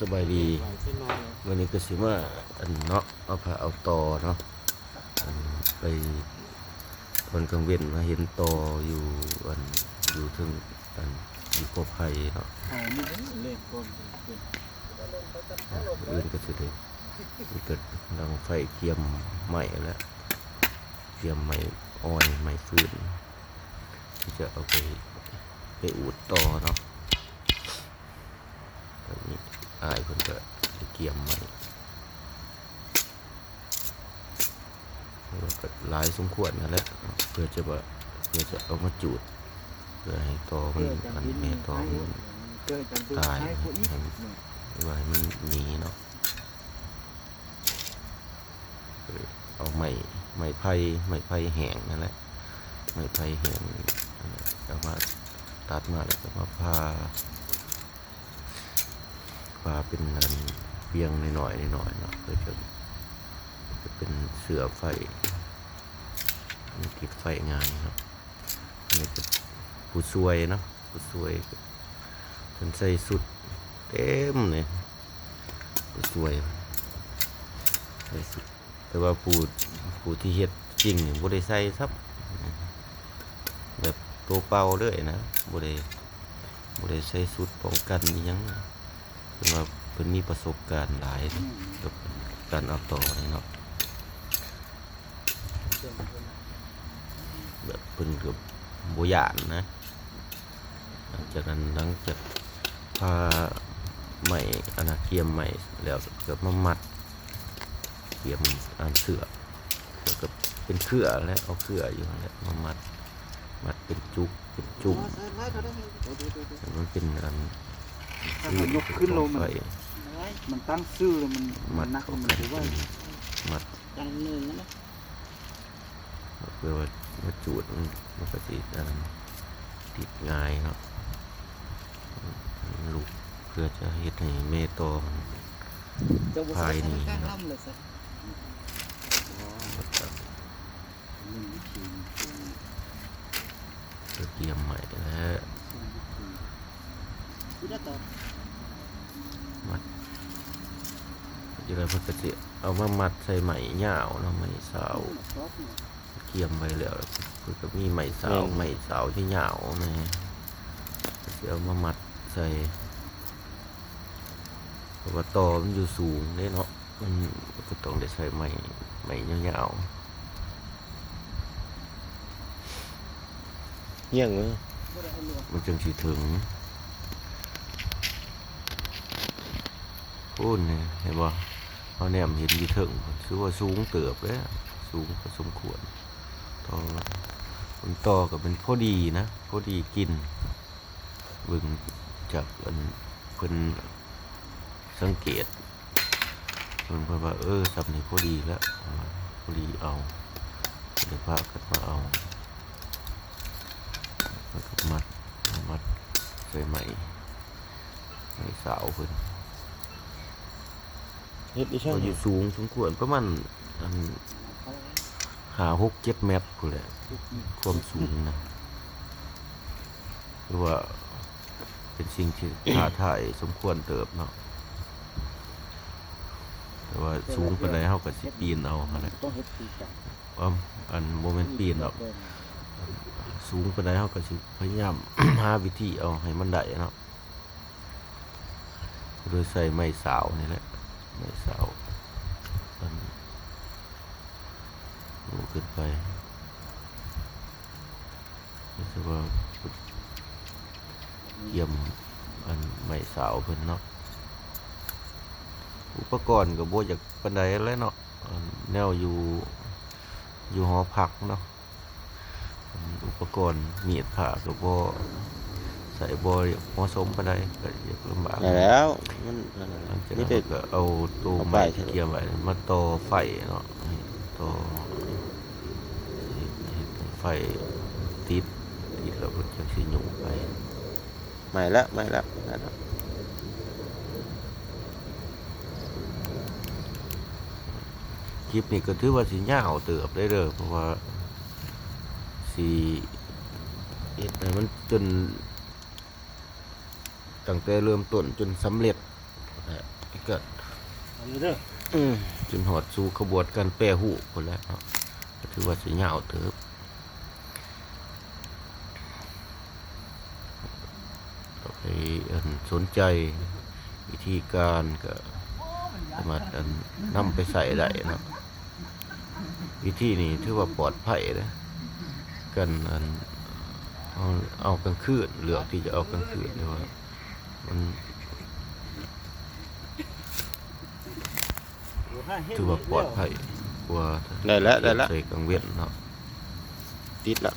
ສະບາຍດີ ມື້ນີ້ກໍຊິມາ ອັນເນາະ ເອົາຜ້າເອົາຕໍເນາະ ອັນໄປ ຕອນກາງເວັນມາເຫັນຕໍຢູ່ ອັນ ຢູ່ເທິງ ອັນ ຢູ່ກົກໄຜ່ເນາະ ມື້ອື່ນກໍຊິໄດ້ ນີ້ກໍດັງໄຟກຽມໄມ້ແລ້ວ ກຽມໄມ້ອ້ອຍ ໄມ້ຟືນ ທີ່ຈະເອົາໄປ ໄປອູດຕໍ່ເນາະ. ອັນນີ້ອ້າຍເພິ່ນກໍໄດ້ກຽມໄມ້ ແລ້ວກໍຫຼາຍສົມຄວນຫັ້ນແຫຼະ ເພື່ອຈະວ່າ ເພື່ອຈະເອົາມາຈູດ ເພື່ອໃຫ້ຕໍມັນ ອັນແມ່ຕໍມັນຕາຍ ໃຫ້ ຫຼືວ່າໃຫ້ມັນໜີເນາະ. ເອົາໄມ້ ໄມ້ໄຜ່ ໄມ້ໄຜ່ແຫ້ງນັ້ນແຫຼະ ໄມ້ໄຜ່ແຫ້ງ ເອົາມາ ຕັດມາແລ້ວກໍມາຜ່າ ຜ່າເປັນອັນປ່ຽງນ້ອຍໆ ນ້ອຍໆ ເນາະ ເພື່ອຈະ ຈະເປັນເຊື້ອໄຟ ມັນຕິດໄຟງ່າຍເນາະ. ອັນນີ້ກໍຜູ້ຊ່ວຍເນາະ ຜູ້ຊ່ວຍ ເພິ່ນໃສ່ຊຸດເຕັມເລີຍ ຜູ້ຊ່ວຍໃສ່ຊຸດ ແຕ່ວ່າຜູ້ ຜູ້ທີ່ເຮັດຈິງນີ້ບໍ່ໄດ້ໃສ່ຊ້ຳ ແບບໂຕເປົ່າເລີຍນະ ບໍ່ໄດ້ ບໍ່ໄດ້ໃສ່ຊຸດປ້ອງກັນອີ່ຫຍັງ ເພິ່ນວ່າເພິ່ນມີປະສົບການຫຼາຍກັບການເອົາຕໍນີ້ເນາະ. ແບບເພິ່ນກໍບໍ່ຢ້ານນະ ຫຼັງຈາກນັ້ນ ຫຼັງຈາກຜ່າໄມ້ ອັນນະ ກຽມໄມ້ແລ້ວກໍມາມັດ ກຽມອັນເຊືອກ ແລ້ວກໍເປັນເຄືອແຫຼະ ເອົາເຄືອຢູ່ຫັ້ນແຫຼະມາມັດ ມັດເປັນຈຸກ ເປັນຈຸ້ມ ໃຫ້ມັນເປັນອັນ ຖ້າເຮົາຍົກຂຶ້ນໂລດ ມັນ ມັນຕັ້ງຊື່ແລ້ວ ມັນ ມັນໜັກ ມັນຊິໄຫວ ມັດ ຢ່າງໜຶ່ງນະ ເພື່ອວ່າມາຈູດ ມັນ ມັນກໍຊິອັນຕິດງ່າຍເນາະ ລຸກ ເພື່ອຈະເຮັດໃຫ້ແມ່ຕໍມັນພາຍໜີເນາະ ກໍກຽມໄມ້ແລ້ວ ມັດ ຈັ່ງໃດເພິ່ນກໍຊິເອົາມາມັດໃສ່ໄມ້ຍາວເນາະ ໄມ້ສາວ ກຽມໄວ້ແລ້ວ ເພິ່ນກໍມີໄມ້ສາວ ແມ່ນ ໄມ້ສາວຍາວໆ ແມ່ນ ກໍຊິເອົາມາມັດໃສ່ ເພາະວ່າຕໍມັນຢູ່ສູງເດ້ເນາະ ມັນກໍຕ້ອງໄດ້ໃຊ້ໄມ້ ໄມ້ຍາວໆ ຮຽງເນາະ ມັນຈັ່ງຊິເຖິງ ພຸ້ນ ເຫັນບໍ່ ເຮົາແນມເຫັນຢູ່ເທິງ ຖືວ່າສູງເຕີບເດ້ ສູງພໍສົມຄວນ ຕໍ່ ມັນຕໍ່ກໍເປັນພໍດີນະ ພໍດີກິນ ເບິ່ງຈາກອັນເພິ່ນສັງເກດ ເພິ່ນ ເພິ່ນວ່າ ເອີ ສ່ຳນີ້ພໍດີແລ້ວ ພໍດີເອົາ ກໍເລີຍພາກັນມາເອົາ ແລ້ວກໍມັດ ມັດໃສ່ໄມ້ ໄມ້ສາວເພິ່ນ ເຮັດອີ່ຫຍັງ ກໍຢູ່ສູງສົມຄວນ ປະມານອັນ ຫ້າ ຫົກ ເຈັດແມັດພຸ້ນແຫຼະ ຄວາມສູງນະ ຖືວ່າເປັນສິ່ງທີ່ທ້າທາຍສົມຄວນເຕີບເນາະ ແຕ່ວ່າສູງປານໃດເຮົາກໍຊິປີນເອົາຫັ້ນແຫຼະ ຕ້ອງເຮັດຄືກັນ ເອີ ອັນ ບໍ່ແມ່ນປີນດອກ ສູງປານໃດເຮົາກໍຊິພະຍາຍາມຫາວິທີເອົາໃຫ້ມັນໄດ້ເນາະ. ໂດຍໃຊ້ໄມ້ສາວນີ້ແຫຼະ ໄມ້ສາວ ອັນ ໂອ້ ຂຶ້ນໄປ ຮູ້ສຶກວ່າກຽມ ອັນ ໄມ້ສາວເພິ່ນເນາະ ອຸປະກອນກໍບໍ່ຢາກປານໃດແຫຼະເນາະ ອັນ ແນວຢູ່ ຢູ່ຫໍພັກເນາະ. ອຸປະກອນມີດພ້າກໍບໍ່ ໃຊ້ບໍ່ເໝາະສົມປານໃດ ກໍຢາກລຳບາກ ແລ້ວມັນ ຫຼັງຈາກນັ້ນກໍເອົາໂຕໄມ້ທີ່ກຽມໄວ້ມາຕໍ່ໄຟເນາະ ຕໍ່ ເຮັດ ເຮັດໃຫ້ໄຟຕິດ ຕິດແລ້ວເພິ່ນຈັ່ງຊິຫຍຸ້ງໄຟ. ໄໝ້ລະ ໄໝ້ລະ ໄໝ້ລະ. ຄລິບນີ້ກໍຖືວ່າຊິຍາວເຕີບເດ້ເດີ ເພາະວ່າຊິເຮັດໃຫ້ມັນຈົນ ຕັ້ງແຕ່ເລີ່ມຕົ້ນຈົນສຳເລັດ ແລະ ກໍ ເອົາເດີ ອືມ ຈົນຮອດສູ່ຂະບວນການແປຮູບພຸ້ນແຫຼະເນາະ ກໍຖືວ່າຊິຍາວເຕີບ. ໃຜ ອັນ ສົນໃຈວິທີການກໍສາມາດ ອັນ ນຳໄປໃຊ້ໄດ້ເນາະ. ວິທີນີ້ຖືວ່າປອດໄພເດ້ ກັນ ອັນ ເອົາ ເອົາກາງຄືນ ເລືອກທີ່ຈະເອົາກາງຄືນ ແຕ່ວ່າມັນ ຖືວ່າປອດໄພກວ່າ ໄດ້ແລ້ວ ໄດ້ແລ້ວ ໃສ່ກາງເວັນເນາະ. ຕິດແລ້ວ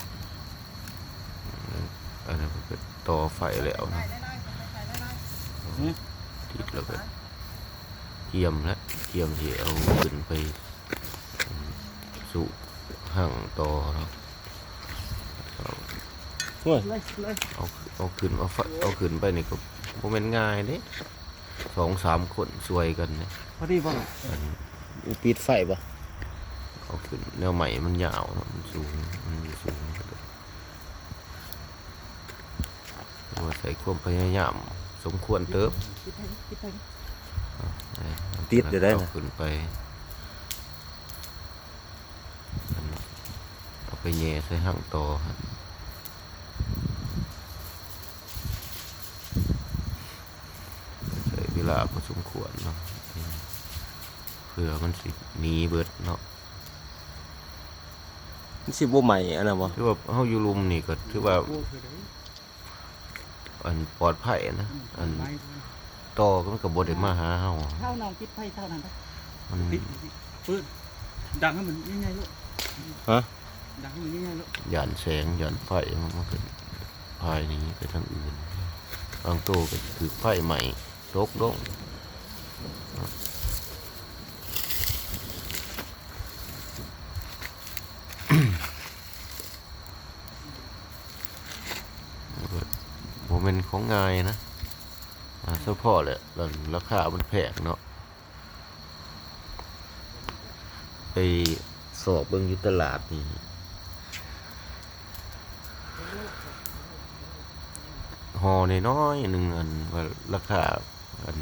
ອັນນັ້ນກໍຕໍ່ໄຟແລ້ວເນາະ. ຫືມ ຕິດແລ້ວກໍກຽມແລ້ວ ກຽມຊິເອົາຂຶ້ນໄປສູ່ຮັ່ງຕໍ່ເນາະ. ໂອ້ຍ ເອົາ ເອົາຂຶ້ນມາ ເອົາຂຶ້ນໄປນີ້ກໍບໍ່ແມ່ນງ່າຍເດ້. ສອງສາມຄົນຊ່ວຍກັນເດ້. ພໍດີບໍ່? ອັນ ປິດໄຟບໍ່? ເອົາຂຶ້ນແນວໄມ້ມັນຍາວເນາະ ມັນສູງ ມັນຢູ່ສູງ ຖືວ່າໃຊ້ຄວາມພະຍາຍາມສົມຄວນເຕີບ. ຕິດຢູ່ໄດ໋ນະ ເອົາຂຶ້ນໄປ ອັນ ເອົາໄປແຫຍ່ໃສ່ຮັ່ງຕໍ່ຫັ້ນ. ໃຊ້ເວລາພໍສົມຄວນເນາະ ເພື່ອມັນຊິໜີເບິດເນາະ. ມັນຊິບໍ່ໄໝ້ອັນນັ້ນບໍ່? ຄືວ່າເຮົາຢູ່ລຸ່ມນີ້ກໍຖືວ່າ ອັນ ປອດໄພນະ ອັນ ຕໍ່ມັນກໍບໍ່ໄດ້ມາຫາເຮົາ. ເທົ່ານ້ອງປິດໄຟເທົ່ານັ້ນ ມັນ ປິດ ເປີດ ດັງໃຫ້ມັນໃຫຍ່ໆໂລດ. ຮະ? ດັງໃຫ້ມັນໃຫຍ່ໆໂລດ. ຢ້ານແສງ ຢ້ານໄຟ ມັນ ມັນກໍພາຍໜີໄປທາງອື່ນ. ບາງໂຕກໍຖືກໄຟໄໝ້ຕົກລົງ. ບໍ່ແມ່ນຂອງງ່າຍນະ ສະເພາະແຫຼະ ລາຄາມັນແພງເນາະ. ໄປຊອກເບິ່ງຢູ່ຕະຫຼາດນີ້ ຫໍ່ນ້ອຍໆໜຶ່ງ ອັນວ່າລາຄາ ອັນ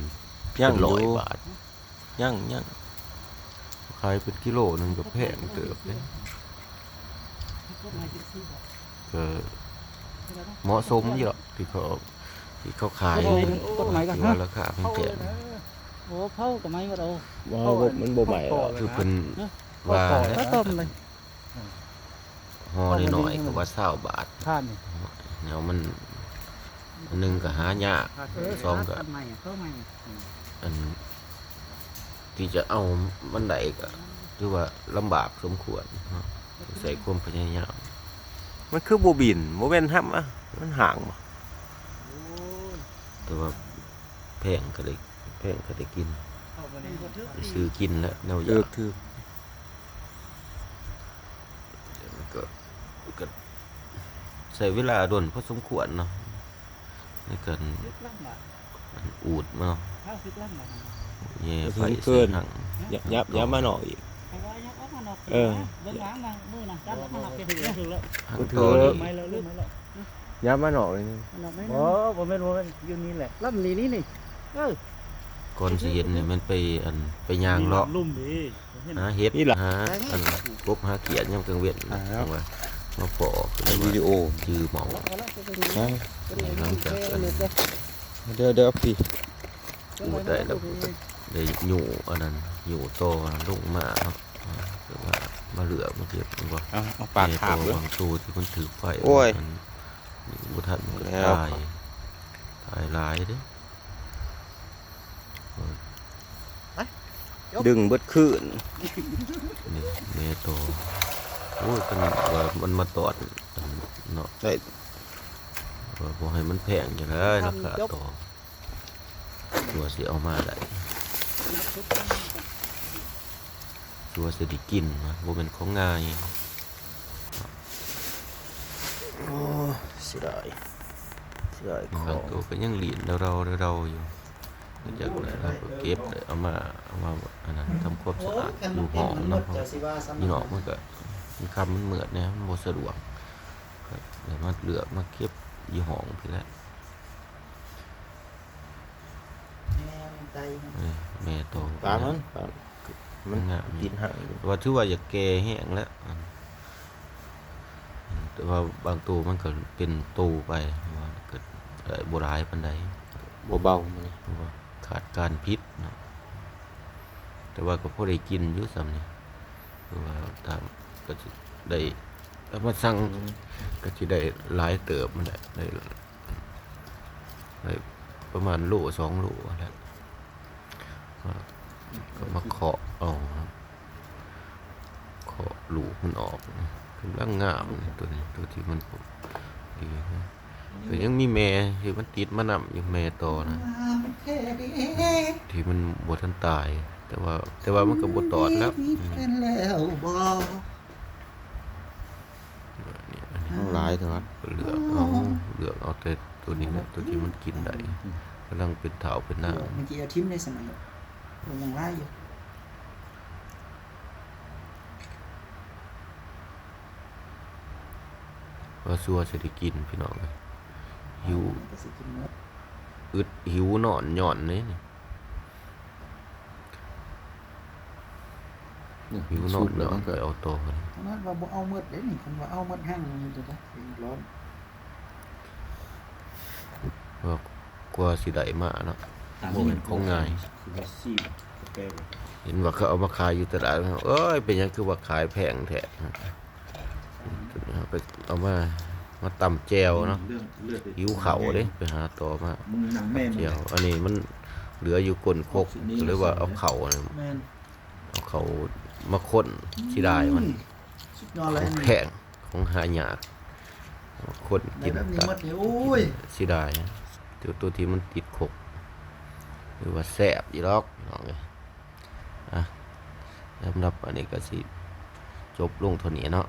ຍັງຢູ່ ເປັນຮ້ອຍບາດ. ຍັງ ຍັງ ຂາຍເປັນກິໂລໜຶ່ງກໍແພງເຕີບເດ້. ກໍເໝາະສົມຢູ່ດອກ ທີ່ເຂົາ ທີ່ເຂົາຂາຍ ກົດໝາຍກັນ ທີ່ວ່າລາຄາແພງໆ. ໂອ້ ເຜົາກໍໄໝ້ໝົດເອົາ ບໍ່ ບໍ່ ມັນບໍ່ໄໝ້ດອກ ຄືເພິ່ນວ່າ ເຂົາຕົ້ມເລີຍ. ຫໍ່ນ້ອຍໆກໍວ່າຊາວບາດ ທານນີ້ ແນວມັນ ອັນໜຶ່ງກໍຫາຍາກ ເອີ ສອງກໍ ອັນ ທີ່ຈະເອົາມັນໄດ້ກໍຖືວ່າລຳບາກສົມຄວນເນາະ ໃຊ້ຄວາມພະຍາຍາມ. ມັນຄືບໍ່ບິນ ບໍ່ແມ່ນຫຳອະ ມັນຫາງບໍ່? ແຕ່ວ່າແພງກໍໄດ້ ແພງກໍໄດ້ກິນ ໄດ້ຊື້ກິນແລ້ວແນວຢາກ ຖືກ ແຕ່ມັນກໍ ກໍໃຊ້ເວລາດົນພໍສົມຄວນເນາະ ໃນການ ອາ ອູດເນາະ ແຍ່ໄຟໃສ່ຫັ້ງ ຫຍັບ ຫຍັບມານອກອີກ ເອີ ຫາງຕໍ່ນີ້ ຫຍັບມານອກນີ້ ບໍ່ ບໍ່ແມ່ນ ບໍ່ແມ່ນ ຢູ່ນີ້ແຫຼະ ລຳນີ້ ນີ້ ນີ້ ເອີ ກ່ອນຊິເຫັນນີ້ແມ່ນໄປ ອັນ ໄປຍ່າງເລາະ ຫາເຫັດ ຫາ ອັນ ກົບຫາຂຽດຍາມກາງເວັນ ວ່າມາພໍ້ ຖ່າຍວິດີໂອ ຈື່ເມົາ ຫຼັງຈາກ ອັນ ເດີ ເດີ ເອົາພີ້ ອູດໄດ້ແລ້ວ ໄດ້ຍູ້ອັນນັ້ນ ຍູ້ຕໍ່ລົງມາເນາະ ແຕ່ວ່າມາເລືອກມາເກັບ ແມ່ນບໍ່? ເອົາ ເອົາປາກຄາບເບິ່ງ ບາງໂຕທີ່ມັນຖືກໄຟ ໂອ້ຍ ມັນບໍ່ທັນ ມັນກໍຕາຍ ຕາຍຫຼາຍເດ້. ດຶງເບິດຄືນ ນີ້ແມ່ຕໍ່ ໂອ້ຍ ຄັນວ່າມັນມາຕອດ ອັນ ເນາະ ໄດ້ ວ່າບໍ່ໃຫ້ມັນແພງຈັ່ງໃດລາຄາຕໍ່ ຕົວະຊິເອົາມາໄດ້ ຕົວະຊິໄດ້ກິນນະ ບໍ່ແມ່ນຂອງງ່າຍ. ໂອ້ ເສຍດາຍ ເສຍດາຍຂອງ ບາງຕົວກໍຍັງລີ້ນເດົາໆຢູ່ ຈາກນັ້ນເຮົາກໍເກັບ ເອົາມາ ເອົາມາ ອັນນັ້ນ ທຳຄວາມສະອາດຢູ່ຫ້ອງເນາະ ຢູ່ນອກມັນກໍ ມັນຄ່ຳມັນມືດແດ່ ມັນບໍ່ສະດວກ ກໍເລີຍມາເລືອກມາເກັບຢູ່ຫ້ອງພີ້ແຫຼະ. ແມ່ນ ໄຕ ເອີ ແມ່ໂຕ ປາມັນ ປາມັນ ງາມ ຕິດຫາງຢູ່ ແຕ່ວ່າຖືວ່າຢາກແກ່ແຮງແລ້ວ ອັນ ແຕ່ວ່າບາງໂຕມັນກໍເປັນໂຕໄປ ວ່າກໍ ເອີ ບໍ່ຫຼາຍປານໃດ ບໍ່ເບົາ ເພາະວ່າຂາດການຜິດເນາະ ແຕ່ວ່າກໍພໍໄດ້ກິນຢູ່ສ່ຳນີ້ ຄືວ່າຕາມ ກໍຊິໄດ້ເອົາມາສັງ ອືມ ກໍຊິໄດ້ຫຼາຍເຕີບຫັ້ນແຫຼະ ໄດ້ ໄດ້ປະມານໂລສອງໂລຫັ້ນແຫຼະ ກໍມາເຄາະເອົາ ເຄາະລູກມັນອອກ ກຳລັງງາມ ໂຕນີ້ ໂຕທີ່ມັນດີນະ ກໍຍັງມີແມ່ທີ່ມັນຕິດມານຳຢູ່ ແມ່ຕໍ່ນະ ທີ່ມັນບໍ່ທັນຕາຍ ແຕ່ວ່າ ແຕ່ວ່າມັນກໍບໍ່ຕອດແລ້ວ ອືມ ມັນຫຼາຍເທົ່ານັ້ນ ເລືອກເອົາ ເລືອກເອົາແຕ່ໂຕນີ້ແຫຼະ ໂຕທີ່ມັນກິນໄດ້ ອືມ ກຳລັງເປັນທ້າວເປັນນາງ ເມື່ອກີ້ເອົາຖິ້ມໃນສະໝັຍ ມັນຍັງຫຼາຍຢູ່. ວ່າຊົ່ວຊິໄດ້ກິນພີ່ນ້ອງເອີຍ ຫິວ ມັນກໍຊິກິນໝົດ ອຶດຫິວນອນຍ້ອນນີ້ ຫິວນອນຍ້ອນ ໄປເອົາຕໍ່ ຂະໜາດວ່າບໍ່ເອົາໝົດເດ້ນີ້ ຄັນວ່າເອົາໝົດຫັ້ນມັນຈະໄດ້ຮ້ອນ ວ່າ ກວ່າຊິໄດ້ມາເນາະ ບໍ່ແມ່ນຂອງງ່າຍ ເຫັນວ່າເຂົາເອົາມາຂາຍຢູ່ຕະຫຼາດ ເອີຍ ເປັນຫຍັງຄືວ່າຂາຍແພງແທ້ ເອົາມາ ມາຕຳແຈ່ວເນາະ ຫິວເຂົ້າເດ້ ໄປຫາຕໍ່ມາຕຳແຈ່ວ ອັນນີ້ມັນເຫຼືອຢູ່ກົ້ນຄົກ ກໍເລີຍວ່າເອົາເຂົ້າ ເອົາເຂົ້າມາຄົນ ເສຍດາຍມັນ ຂອງແພງ ຂອງຫາຍາກ ຄົນກິນ ໄດ້ແບບນີ້ໝົດນີ້ ໂອ້ຍ ເສຍດາຍ ແຕ່ໂຕທີ່ມັນຕິດຄົກ ຖືວ່າແຊບຢູ່ດອກ ພີ່ນ້ອງເອີຍ ອ່ະ ສຳລັບອັນນີ້ກໍຊິຈົບລົງເທົ່ານີ້ເນາະ